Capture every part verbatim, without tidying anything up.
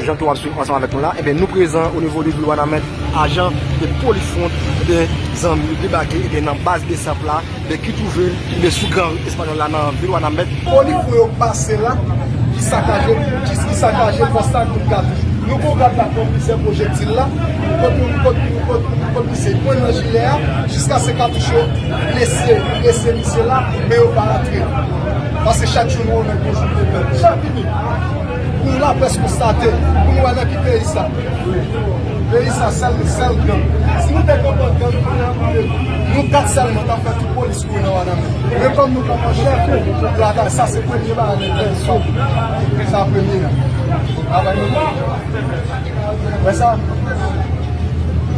Jan ke w ap swiv ansanm avèk nou la, ebyen, nou prezan o nivo de vil Wanament, ajan de Polifront, ebyen, zanmi, debake, ebyen, nan baz BSAP la, ebyen, ki twouve l, ebyen, sou gran ri Espanyòl la, nan vil Wanament. Polifront yo pase la, ki sakaje, ki, ki sakaje pòs la, tout katouch. Nou gon gad la pran plizyè pwojektil la, kote, kote, kote, kote misye pran nan jilè a, jiskaske katouch yo blese, blese misye la, men yo pa antre. Paske chak jou nou remèt yon jou de fèt. Jan vini. Pou laprès konstate, pou nou wè nan ki peyi sa. Peyi sa sèl, sèl gang. Si nou te kanpe an gang, nou kat sèlman, t ap fè tout polis kouri nan Wanament. Men kòm nou kanpe an chèf, la, sa se premye bagay nou fè, sa. Sa premye a. Avè nou. Wè sa?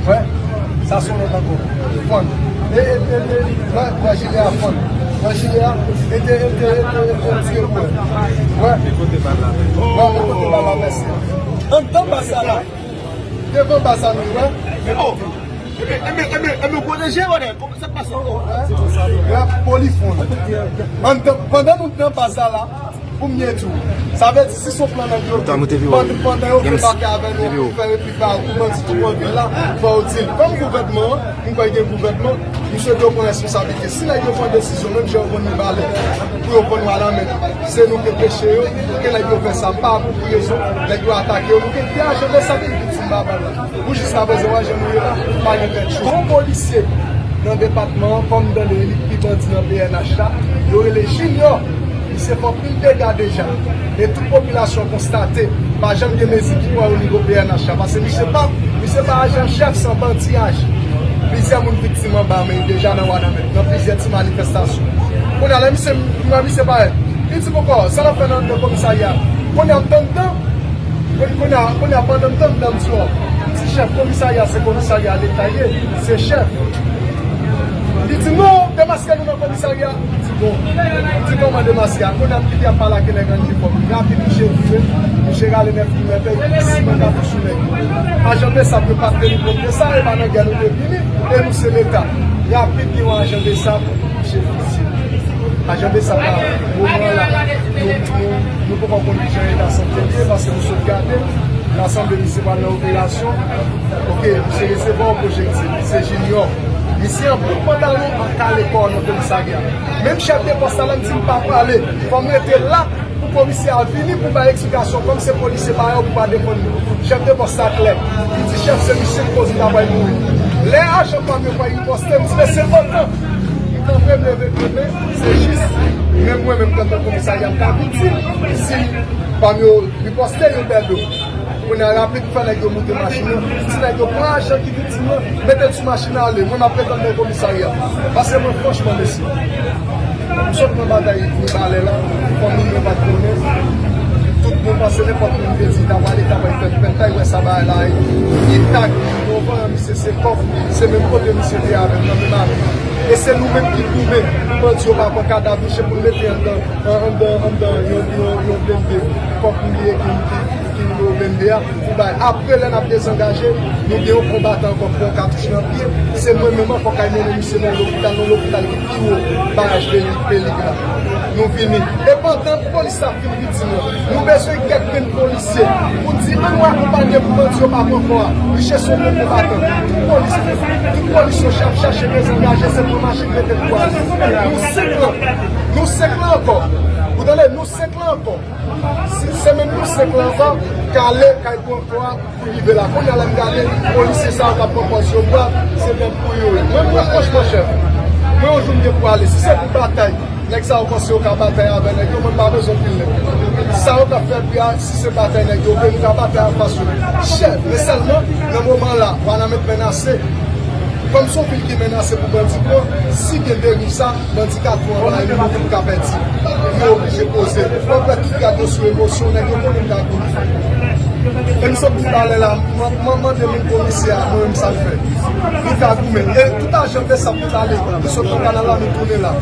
Wè? Sa se yon lòt ankò. Fann. E, e, e, e, wè, wè, jilè a fann. Wè, jilè a, ete, ete, ete, ete, tire pou wè. Wè. Wè, men kote bal la vèse. Anndan baz sa la. Devan baz sa nou, wè. Men kote. Ebyen, ebyen, ebyen, ebyen, pwoteje, wè, kòman sa k pase? Wè, Polifront. Anndan, pandan nou nan baz sa la, Pou m byen di w, sa vle di si se yon plan nèg yo, pandan, pandan yo debake avè nou, pou fè replik ba ou, pou bandi tou pran vil la, fò yo di l. Kòm gouvènman an, m kwè gen gouvènman, m swete yo pran responsablite. Si nèg yo pran desizyon, menm jan yo vann nou balè, pou yo vann nou alamèt, se nou ki anpeche yo, ke nèg yo fè sa, pa pou rezon, nèg yo atake yo, nou gen de ajan de sa ki viktim ba bal la. Pou jiskaprezan, w a jan nou ye la, pa gen tèt cho. Gon polisye nan depatman an, kòm m tande li pi bandi nan P N H la, yo rele Junior. Misye fè anpil dega deja. E tout popilasyon an konstate, pa janm gen mezi ki pran o nivo P N H la. Paske misye pa, misye pa ajan chèf, se yon bandi aji. Plizyè moun viktim anba men li deja nan Wanament, nan plizyè ti manifestasyon. Kounye a, lè misye, m wè misye parèt. Li di m ankò, sa l ap fè nan, nan komisarya? Kounye a, m tann tan. Kounye a, kounye a, pandan m tann tan, m di, o, m di, chèf, komisarya se komisarya leta ye, se chèf. Li di, non, demaske nou nan komisarya. M di, bon. M di, kòman demaske a? Kounye a, m kite ap pale ak nèg an inifòm. Rapid, misye vire, misye rale nèf milimèt, li simen katouch sou nèg yo. Ajan BSAP yo pa t vini kont de sa, e pa nan gè nou te vini, e nou se leta. Rapid, gen yon ajan BSAP, misye fiziye. Ajan BSAP la, moman la, nou, nou, nou poko konn kijan eta sante l ye, paske nou sot gade, nan sanble misye pral nan operasyon. Oke, misye resevwa yon pwojektil, se Junior. Misye an bout pantalon, an kale kò nan komisarya. Menm chèf de pòs la, lè m di m pa prale, fò m rete la, pou komisè a vini pou bay eksplikasyon, kòm se polisye pa yo pou pa defann nou. Chèf de pòs la klè. Li di chèf se misye k koz li ta pral mouri. Lè ajan pa m yo pral riposte, m di mesye otan. M kanpe, m leve kanpe, se jis, menm mwen menm antanke komisarya m ta viktim si pa m yo riposte yon bèdo. Kounye a rapid m fè nèg yo moute machin nan, m di nèg yo pran ajan ki viktim nan, mete l sou machin ale, mwen m ap ret anndan komisarya. Paske mwen franchman mesye. M sot nan batay Mibalè la, fanmi mwen pa t konnen. Tout moun panse nenpòt moun te di ta pral, ta pral fè pèntay, wè sa bagay la ye. Li tag, nou vanyan misye se kòk, se menm kote misye te avè m nan menm ane. E se nou menm ki goumen pou bandi yo pa pran kadav misye pou n mete anndan, anndan, anndan yon, yon, yon blende. Kòk li ye ki, ki, ki, ki blende a. Pou bay. Apre, lè n ap dezangaje, nou gen yon konbatan ankò pran katouch nan pye. Se mwen menm ankò k al mennen misye nan lopital, nan lopital ki pi wo, baraj Pelig, Pelig la. Nou vini. E pandan polis la fin viktim nan, nou bezwen kèk grenn polisye pou di, ann nou akonpanye pou bandi yo pa pran kò a. Misye se yon bon konbatan. Tout polis, tout polis yo ap chache dezangaje, se pran machin mete l pou ale. Nou senk lan. Nou senk lan ankò. Ou tande? Nou senk lan ankò. Si se menm nou senk lan ankò, k ale kay pran kò a pou rive la. Kounye a la m gade, polisye sa yo k ap pran pòz yo bwa, se nèg pou yo ye. Mwen, mwen, franchman, chèf, mwen, yon jou m gen pou ale. Si se pou batay, nèg sa yo panse yo ka batay avè nèg yo, mwen, m pa bezwen pil nèg. Sa yo k ap fè bri a, si se batay nèg yo vle, nou ka batay anfas yo. Chèf, men sèlman, nan moman la, Wanament menase. Kòm se yon vil ki menase pou bandi pran, si gen deriv sa, bandi ka tou anba e nou menm nou ka pèdi. Yo oblije poze. Ou wè tout gad yo sou emosyon, nèg yo konnen m ka goumen. E m sot Mibalè la, m, m, m mande moun komisè a, mwen menm sa l fè. Nou ka goumen. E tout ajan BSAP ki t ale, nou sot nan kanal la, nou tounen la.